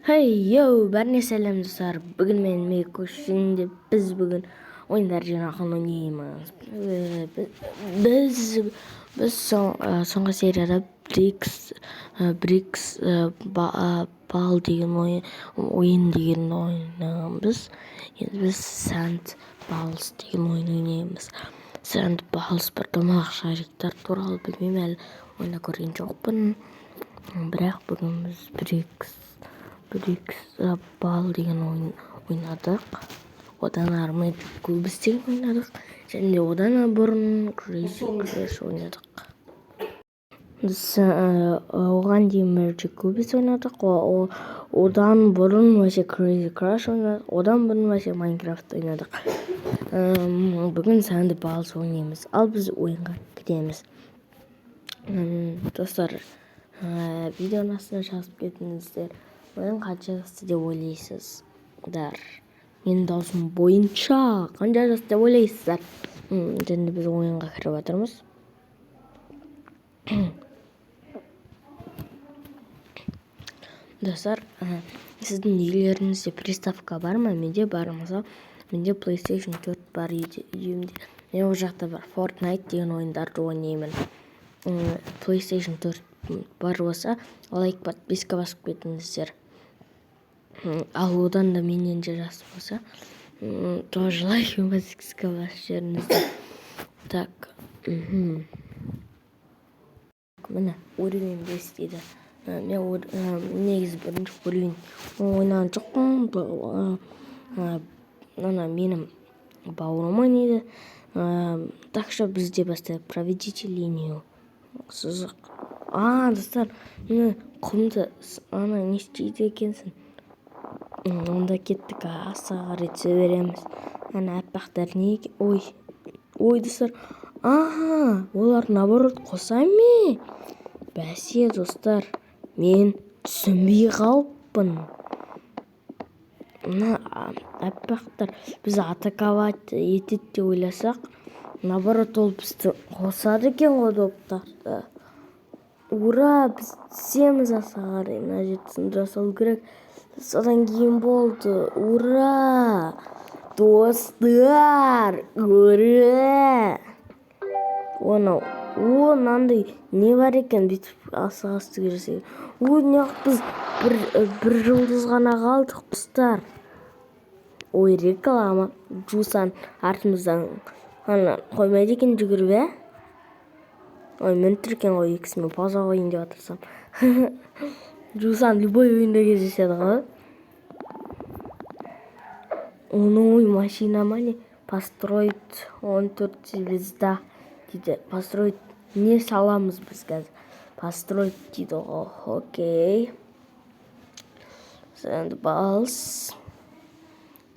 Hey yo, бәріне сәлем, достар! Бүгін мен Мейкош және біз бүгін ойындар жинағын ойнаймыз. Біз соңғы серияда Брикс Бал деген ойын деген ойнағанбыз. Енді біз Sand Balls деген ойын ойнаймыз. Sand Balls бір домалақ шариктар туралы, білмеймін, әлі ойнап көрген жоқпын. Бірақ бүгін біз Брикс Бал деген ойын ойнадық. Одан ары Magic Cubes деген ойнадық. Және де одан бұрын Crazy Crash ойнадық. Біз оған дейін Magic Cubes ойнадық. Одан бұрын вообще Crazy Crash ойнадық. Одан бұрын вообще Minecraft ойнадық. Бүгін Sand Balls ойнаймыз. Ал біз ойынға кіреміз. Достар, видеоның астына жазып кетіңіздер. Ойын қанша жасты деп ойлайсыздар? Менің даусым бойынша қанша жасты деп ойлайсыздар? Және біз ойынға кіріп жатырмыз. Достар, сіздің үйлеріңізде приставка бар ма? Менде бар. Мысалы, менде PlayStation 4 бар үйімде. Мен ол жақта бар Fortnite деген ойындарды ойнаймын. PlayStation 4 бар болса, лайк, подписка басып кетіңіздер. Ал одан да менен де жас болса, тоже лайк пен подписка басып жіберіңіздер. Так, міне, уровень 5 дейді. Мен негізі бірінші уровень ойнаған жоқпын. Ана менің бауырым ойнайды. Так что бізде бастайық. Проведите линию. Сызық. А, достар, міне, құмды ана не істейді екенсің? Онда кеттік, астыға қарай түсе береміз. Ана аппақтар не екен? Ой, ой, достар, аха, олар наоборот қоса ме? Бәсе, достар, мен түсінбей қалыппын. Мына аппақтар бізді атаковать етеді деп ойласақ, наоборот, ол бізді қосады екен ғой доптарды. Ура, біз түсеміз астыға қарай. Мына жерді сындыра салу керек, содан кейін болды. Ура, достар, ура! Оны, о, мынандай не бар екен, бүйтіп асыға үстіге жасай. Ой, неғып біз бір жұлдыз ғана қалдық, достар? Ой, реклама. Жусан артымыздан ана қоймайды екен жүгіріп, ә. Ой, мініп тұр екен ғой екісімен. Пауза қояйын деп жатырсам, жусан любой ойында кездеседі ғой. Ой, машина ма, не? Построить 14 звезда дейді. Построить не саламыз біз қазір? Построить дейді ғой. Окей, Sand Balls.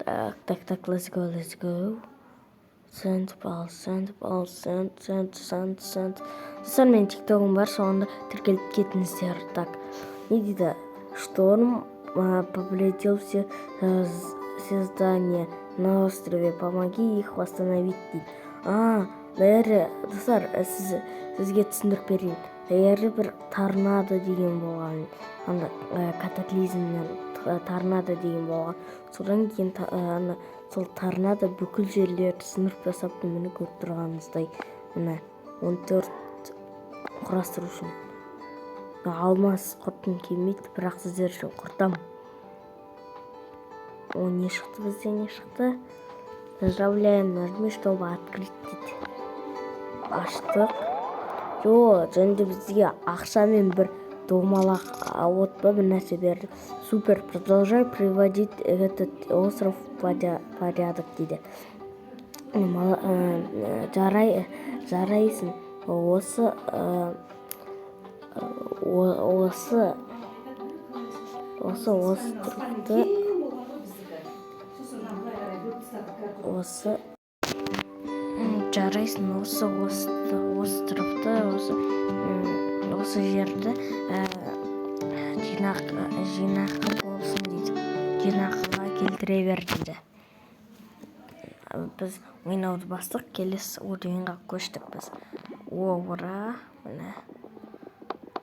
Так, так, так, let's go, let's go. Sand Balls, Sand Balls, sand, sand, sand, sand. Достар, менің тиктогым бар, соған тіркеліп кетіңіздер. Так, не дейді? Шторм повредил все здания на острове. Помоги их восстановить дейді. А, бәрі, достар, сізге түсіндіріп берейін. Бәрі бір торнадо деген болған. Анда катаклизмнен торнадо деген болған. Содан кейін ана сол торнадо бүкіл жерлерді сындырып тастапты, міне, көріп тұрғаныңыздай. Міне, 14 құрастыру үшін. Алмас құртқым келмейді, бірақ сіздер үшін құртамын. О, не шықты бізде, не шықты? Поздравляем, нажми, чтобы открыть дейді. Аштық. Жо, және де бізге ақшамен бір домалақ от па, бір нәрсе берді. Супер, продолжай приводить этот остров в порядок дейді. Жарай, жарайсың. Осы островты, осы, жарайсың, осы островты, осы жерді жинақы болсын дейді, жинақыға келтіре бер дейді. Біз ойнауды бастық, келесі уровеньға көштік біз. О, ура, міне.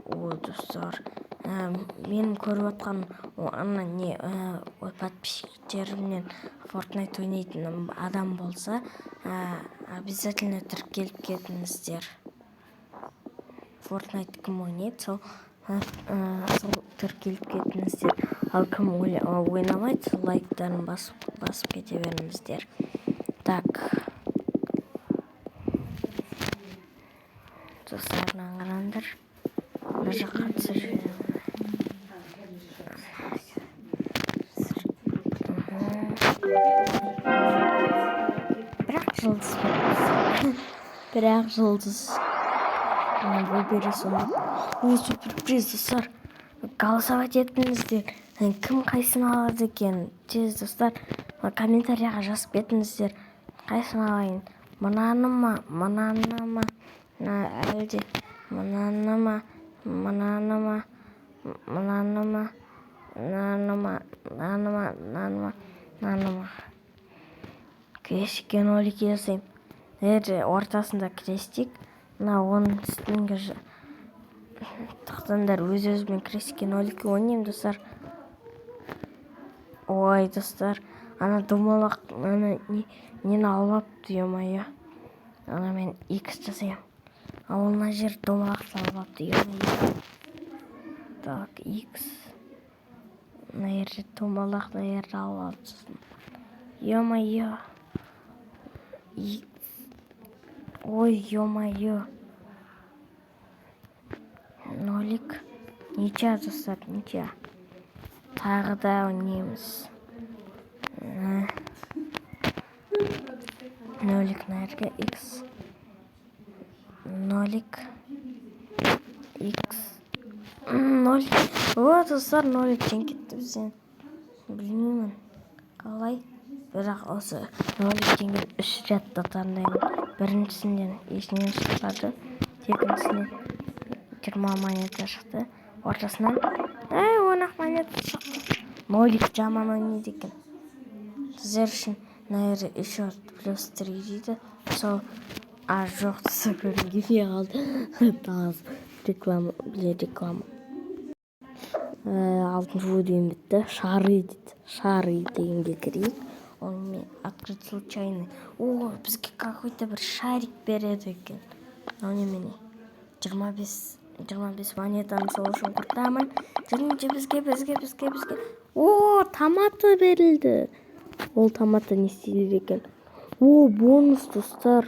О, достар, Менің көріп отқан ана не подписчиктерімнен Fortnite ойнайтын адам болса, обязательно тіркеліп кетіңіздер. Fortnite кім ойнайды, сол тіркеліп кетіңіздер. Ал кім ойнамайды, сол лайктарын басып кете беріңіздер. Так, достар, мынаны қараңдар, мына жаққа түсіріп жіберемін. Бірақ жұлдыз береміз, бірақ жұлдыз. Выбери сундук. О, суперприз, достар, голосовать етіңіздер, кім қайсыны алады екен. Тез, достар, комментарияға жазып кетіңіздер: қайсыны алайын, мынаны ма, мынаны ма, әлде мынаны ма, мынаны ма, мынаны ма, мынаны ма, мынаны ма, мынаны ма, мынаны ма? Крестикке нолик жасаймын. Мына ортасында крестик, мына оның үстінгі. Тоқтаңдар, өз өзімен крестикке ноликке ойнаймын, достар. Ой, достар, ана домалақ ана нені алып алыпты, ё-моё. Ана мен икс жасаймын, ал ол мына жер домалақты алып алыпты, ё-моё. Так, икс, мына жерде домалақ, мына жерді алып алыпты сосын, ё-моё. Икс, ой, ё-моё, нолик. Ничья, достар, ничья. Тағы да ойнаймыз. Нолик мына жерге, икс, нолик, икс, ноль. О, достар, нолик жеңіп кетті бізден. Білмеймін қалай, бірақ осы нолик жеңген үш рядты таңдаймын. Біріншісінен есінен шықпады, екіншісінен 20 монета шықты, ортасынан әй 10 ақ монета шықты. Нолик жаман ойнайды екен. Сіздер үшін мына жерде еще плюс три дейді сол. А, жоқ, достар, көрінгенбей қалды. Тағы реклама, бля, реклама. Алтыншы уровень бітті. Шары дейді, шары дегенге кірейік. Онымен открыть случайный. О, бізге какой-то бір шарик береді екен. Мынау немене? 25, 25 монетаны сол үшін құртамын. Және де бізге, о, томаты берілді. Ол томаты не істейді екен? О, бонус, достар,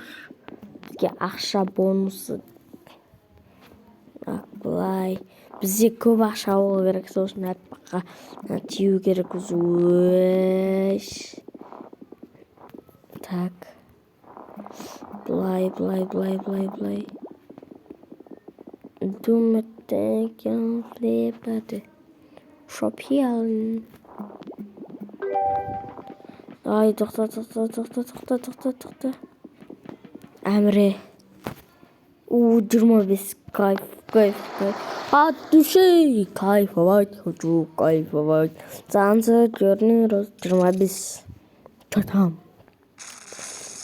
бізге ақша бонусы. Так, былай бізде көп ақша болу керек, сол үшін аппаққа тию керек. Өш, так, былай, былай, былай, былай, былай. Думать, шопиалын. Ай, тоқта, тоқта, тоқта, тоқта, тоқта, тоқта, Әміре. У, 25, кайф, кайф, кайф, от души кайфовать хочу, кайфовать. Танцы черный роз, 25. Че там?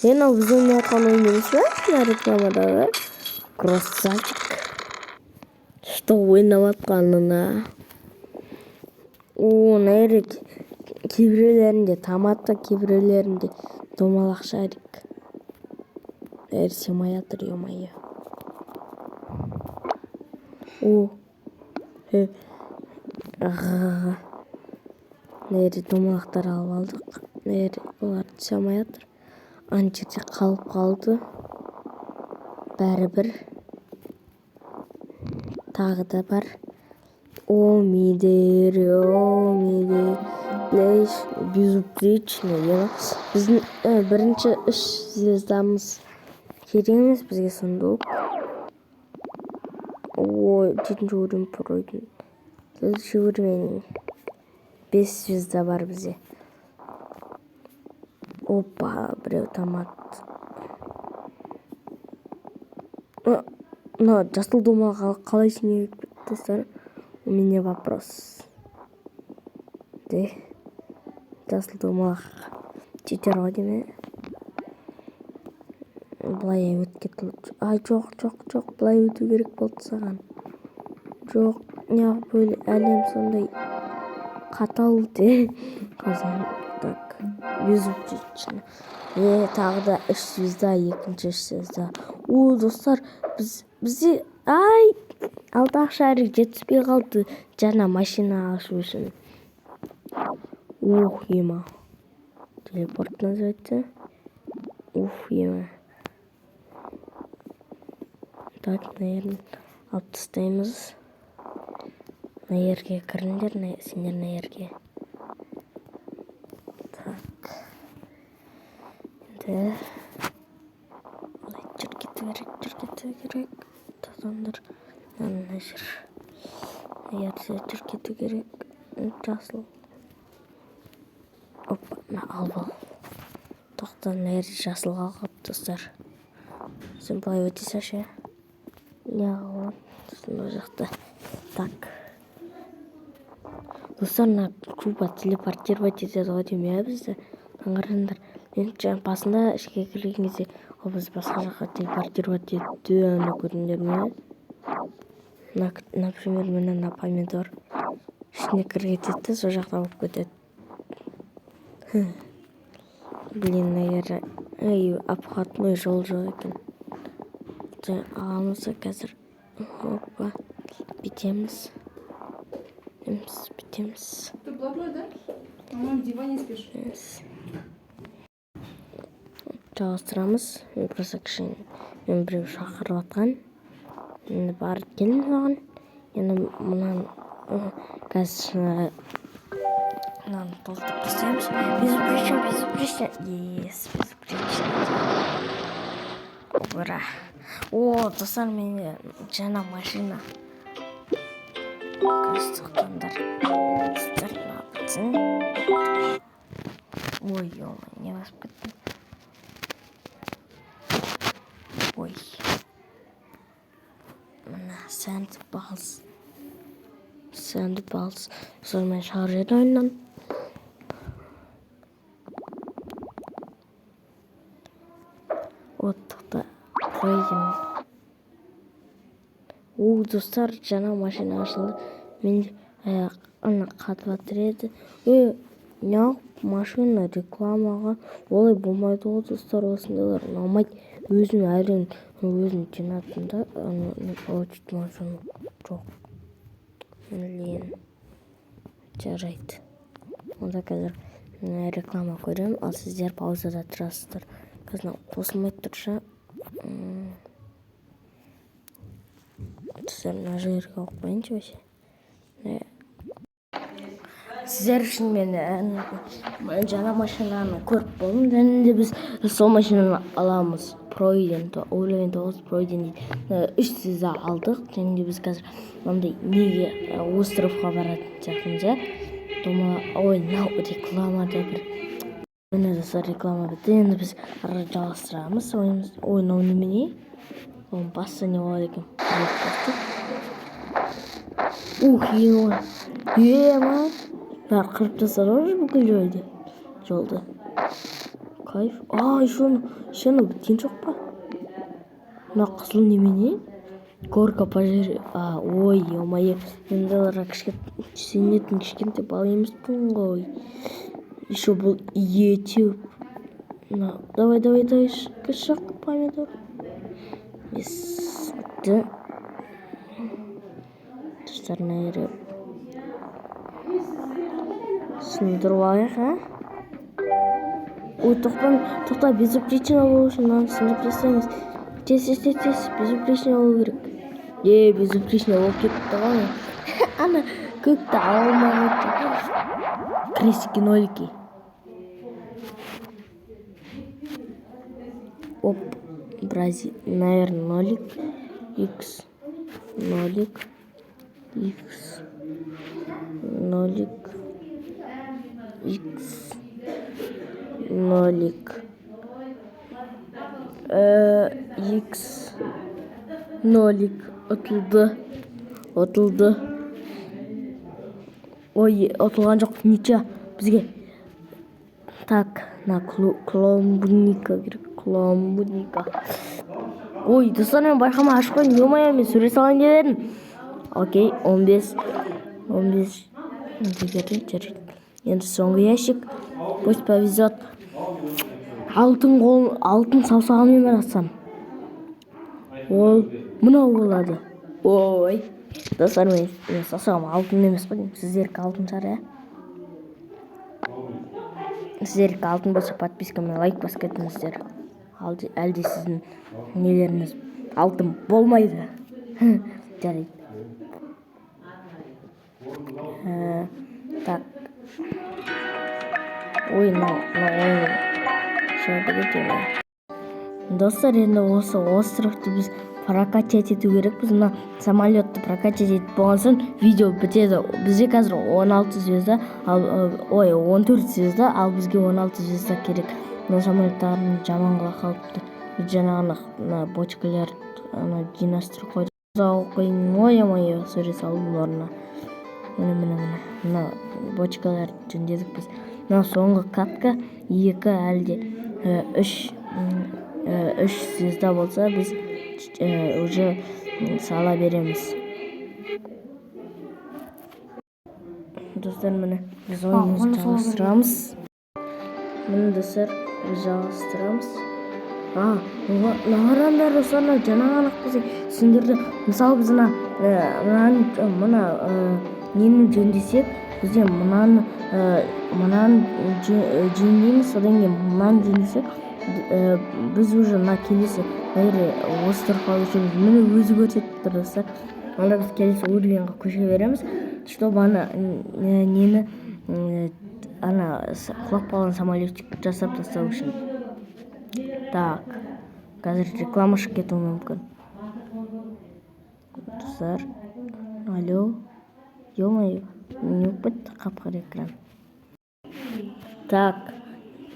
Мынау біз ойнап жатқан ойын емес пе, мына рекламадағы? Красавчик, что ойнап жатқанына. О, мына жерде кейбіреулерінде томаты, кейбіреулерінде домалақ шарик. Бәрі сыймай жатыр, ё-моё. О, мына жерде домалақтар алып алдық. Мына жерде олар түсе алмай жатыр, ана жерде қалып қалды. Бәрібір тағы да бар. О, мидер, о, мидер, безупречно. Біздің бірінші үш звездамыз. Керек емес бізге сундук. Ой, жетінші уровень пройден. Следующий уровень. Бес звезда бар бізде. Опа, біреу томат. Мына жасыл домалға қалай сене, достар? У меня вопрос. Де жасыл домалақ жетер ғой деме. Былай өтіп кетті. Ай, жоқ, жоқ, жоқ, былай өту керек болды саған. Жоқ, Неғып әлем сондай қатал де қазан. Так, безупречно. Е, тағы да үш звезда, екінші үш звезда. О, достар, бізде, ай, алты ақ шарик жетіспей қалды жаңа машина ашу үшін. Ух, ема. Телепорт называется. Уф, ема. Так, наверное, алып тастаймыз. Мына жерге кіріңдер, сендер мына жерге. Так. Енді былай жүріп кету керек, жүріп кету керек. Тоқтаңдар. Мына жер. Мына жерде жүріп кету керек. Жасыл. Опа, мына алып ал. Тоқта, мына жерде жасыл қалып, достар. Сен былай өте салшы. Не қылып мына жақта. Так. Достар, мына тупо телепортировать етеді ғой деймін, иә, бізді. Қараңдар. Мен жаңа басында ішке кірген кезде ол біз басқа жаққа телепортировать етті, ана көрдіңдер ме? Например, міне, мына помидор ішіне кіріп кетеді, сол жақта болып кетеді. Блин, мына ей, обходной жол жоқ екен. Аламыз қазір. Опа, бүйтеміз. Бүйтеміз, бүйтеміз. Ты блатной, да? По-моему, в диване спишь. Жалғастырамыз. Мен просто кішкене, мен біреу шақырып жатқан. Енді барып келдім соған. Енді мынаны қазір мынаны толтырып тастаймыз. Безупречно, безупречно. Yes, безупречно. Ура. О, достар, менде жаңа машина. Қазір, тоқтаңдар. Достар, мына бітсін. Ой, ё, не басып кеттім? Ой. Мына Sand Balls. Sand Balls. Сонымен шығарып жіберді ойыннан. Вот, тоқта. Пройдем. О, достар, жаңа машина ашылды. Мен ана қатып жатыр еді. Е, неғып машина рекламаға? Олай болмайды ғой, достар, осындайлар ұнамайды. Өзім әрең өзім жинадым да, ана получить машину жоқ. Блин. Жарайды. Онда қазір реклама көремін, ал сіздер паузада тұрасыздар. Қазір қосылмай тұрса, достар, мына жерге қойып қояйыншы вообще. Сіздер үшін мен жаңа машинаны көріп болдым, және де біз сол машинаны аламыз. Пройден, уровень 9 пройден дейді. Үш звезда алдық, және де біз қазір мынандай неге, островқа баратын сияқтымыз, иә. Дома, ой, мынау рекламада бір. Міне, достар, реклама бітті. Енді біз ары жалғастырамыз ойымыз. Ой, мынау немене? Оның басса не болады екен? Ух, ема. Ема. Бәрі қырып тастады ғой бүкіл жерді. Жолды. Кайф. А, еще біткен жоқ па? Мына қызыл немене? Горка пожар. А, ой, ё-моё. Мындайларға сенетін кішкентай бала емеспін ғой. Еще бұл етеу. На, давай, давай, давай, шық, помидор. Yes, бітті. Достар, мына жерге сындырып алайық, а? Ой, тоқта, тоқта, безупречно болу үшін мынаны сындырып тастаймыз. Тез, тез, тез, тез, безупречно болу керек. Е, безупречно болып кетті ғой. Ана көкті ала алмай кетті. Крестики, нолики. Оп, брази, наверное, нолик, икс, нолик, икс, нолик, икс, нолик, икс, нолик, ұтылды, ұтылды. Ой, ұтылған жоқ, ничья бізге. Так, на клубника керек, клубника. Ой, достар, мен байқамай ашып қойдым, ё-моё, мен сурет салайын деп едім. Окей, 15, 15 жіберді, жарайды. Енді соңғы ящик. Пусть повезет. Алтын қол, алтын саусағымен бассам. Ол мынау болады. Ой. Достар, мен саусағым алтын емес қой деймін. Сіздердікі алтын шығар, иә? Сіздердікі алтын болса, подписка мен лайк басып кетіңіздер. Әлде сіздің нелеріңіз алтын болмайды. Жарайды. Так. Ой, мынау ойын шығады екен. Достар, енді осы островты біз прокачать ету керекпіз. Мына самолетті прокачать етіп болған соң, видео бітеді. Бізде қазір 16 звезда, ал ой, 14 звезда, ал бізге 16 звезда керек. Мына самолеттардың жаман қыла қалыпты. Біз жаңағыны, мына бочкалар, ана жинастырып қойдық. Қойын, ой, ой, сурет салдым орнына. Міне, міне, міне, мына бочкаларды жөндедік біз. Мына соңғы катка, екі әлде үш звезда болса, біз уже сала береміз. Достар, міне, біз ойынымызды Оны сала. жалғастырамыз. Міне, достар, біз жалғастырамыз. А, мына қараңдар, достар, мына жаңа ғана бізге түсіндірді. Мысалы, біз мына мынаны, мына нені жөндесек, бізде мынаны жөндейміз, содан кейін мынаны жөндесек, біз уже мына келесі мына жерде островқа көшеміз. Міне, өзі көрсетіп тұр, достар. Онда біз келесі уровеньға көше береміз, чтобы ана нені, ана құлап қалған самолетик жасап тастау үшін. Так, қазір реклама шығып кетуі мүмкін. Достар, алло, ё-моё, не болып кетті қап қара экран? Так,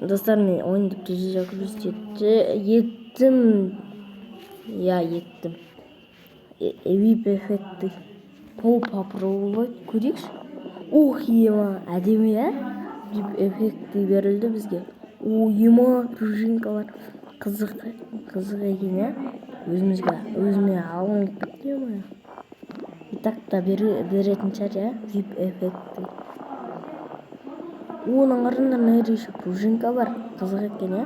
достар, мен ойынды перезагрузить еттім, иә, еттім. Вип эффекты попробовать көрейікші. Ух, ема, әдемі, иә, вип эффекті берілді бізге. О, ема, пружинкалар қызық, қызық екен, иә. Өзімізге, өзіме алғым келіп кетті, ё. И так та беретін шығар, иә, вип эффекті. Оның қараңдар, мына жерде еще пружинка бар, қызық екен, иә.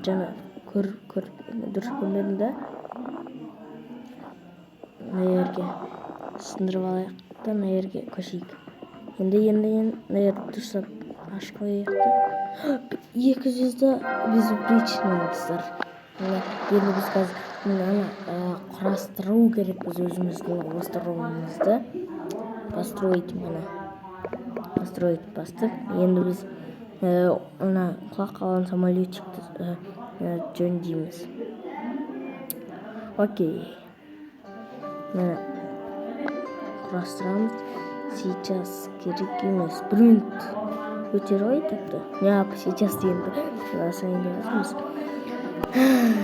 Жаңа көр, көр, дұрыс көрмедім да. Мына жерге сындырып алайық та, мына жерге көшейік. Енді мына жерді дұрыстап ашып қояйық та. Екі звезда безупречно, достар. Міне, енді біз қазір мынаны құрастыру керекпіз, өзіміздің островымызды. Построить, міне, построить бастық. Енді біз мына құлап қалған самолетикті жөндейміз. Окей, міне, құрастырамыз. Сейчас керек емес, бір минут өтер ғой тіпті. Не, сейчас дегенді жасайын деп жатырмыз.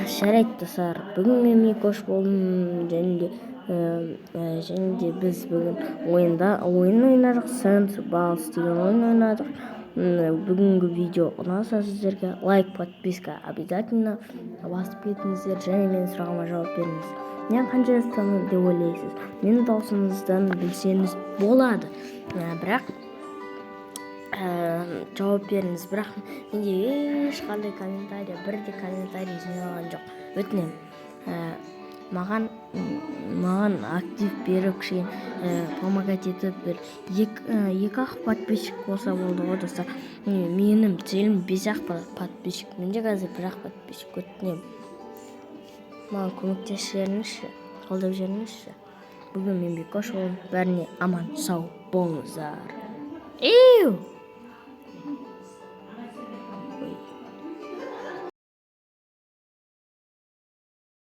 Жарайды, достар, бүгін мен Микош болдым және де біз бүгін ойын ойнадық, Sand Balls деген ойын ойнадық. Бүгінгі видео ұнаса сіздерге, лайк, подписка обязательно басып кетіңіздер және менің сұрағыма жауап беріңіз: мен қанша жастамын деп ойлайсыз? Менің даусыңыздан білсеңіз болады. Бірақ жауап беріңіз. Бірақ менде ешқандай комментарий, бір де комментарий жиналған жоқ. Өтінемін, маған актив беріп, кішкене помогать етіп, бір екі ақ подписчик болса болды ғой, достар. Менің целім бес ақ подписчик, менде қазір бір ақ подписчик. Өтінемін, маған көмектесіп жіберіңізші, қолдап жіберіңізші. Бүгін мен Бекош болдым. Бәріне аман сау болыңыздар. Иу.